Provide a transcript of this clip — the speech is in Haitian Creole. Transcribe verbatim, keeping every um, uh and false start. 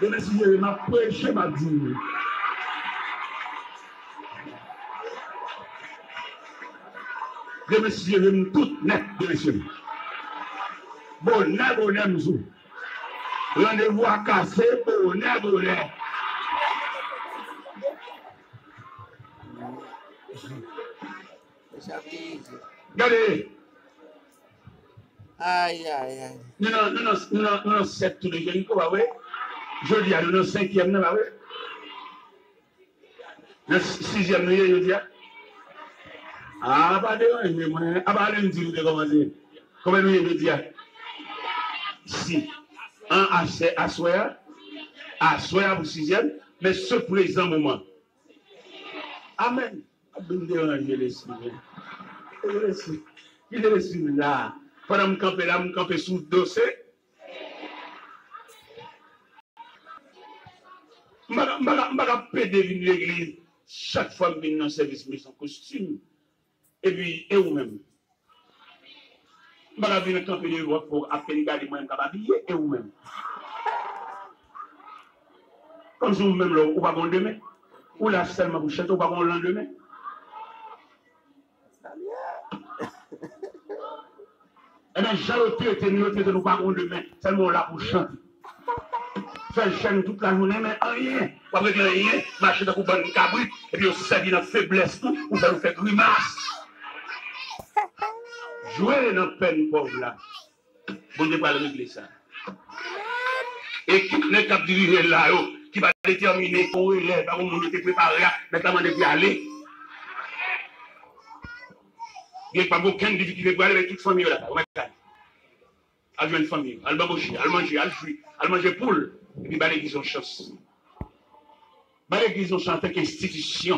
Demen si Dye vle, m ap preche, m ap di. Demen si Dye vle, m tout nèt, demen si Dye vle. Bonè, bonè, m sou. Randevou a kase, bonè, bonè. Gade. Ay, ay, ay. Nou nan, nou nan, nou nan, nou nan sèt tou deja, nou pa vre? Jodi a, nou nan senkyèm nan, pa vre? Nan si-, sizyèm nou ye jodi a? A, pa deranje mwen. A, pa ale m di nou te kòmanse. Konbyen nou ye jodi a? Sis. An, aswè, aswè a? Aswè a pou sizyèm, men se prezan moman. Amèn. Ap vin deranje lespri mwen. Kite lespri, kite lespri m la. Pandan m kanpe la, m kanpe sou dosye. M pa ka, m pa ka, m pa ka pede vin legliz chak fwa m vin nan sèvis m bezwen kostim. Epi, e ou menm? M pa ka vin kanpe devan pou apèn gade mwen, m ka pa abiye, e ou menm? Kòmsi ou menm la, ou pa gon demen. Ou la sèlman pou chante, ou pa gon landemen. Ebyen, jan yo trete nou, yo trete nou pa gon demen. Sèlman w la pou chante. Fè jèn tout lajounen, men anyen. W ap regle anyen, mache tankou bann kabrit, epi yo sèvi nan feblès nou pou fè nou fè grimas. Jwe nan pèn pòv la. Bondye pral regle sa. Ekip nèg k ap dirije la yo, ki pa detèmine, fè yon erè, pa gon moun yo te prepare a, nèg la mande pou y ale. Gen pa gen okenn difikilte pou ale, men tout fanmi yo la, ou mèt ale. Al jwenn fanmi yo, al banboche, al manje, al jwi, al manje poul, epi ba legliz yon chans. Ba legliz yon chans antanke enstitisyon.